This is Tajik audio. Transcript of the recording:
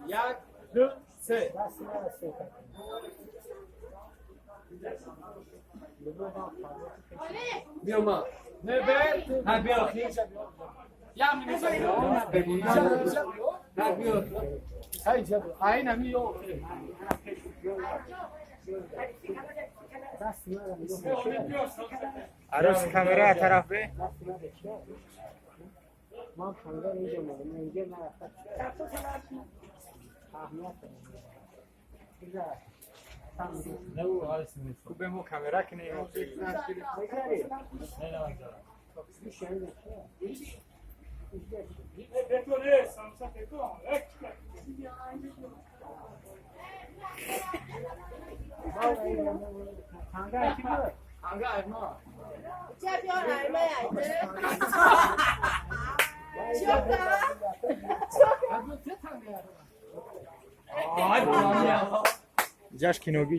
Як, ду, се. Биёма. Не бе, ҳа биё. Як минут. Ҳа биё. Ай нами ё. Арӯс камера тараф бе. Кубе мо камера кинем. Ҷаш киногӣ.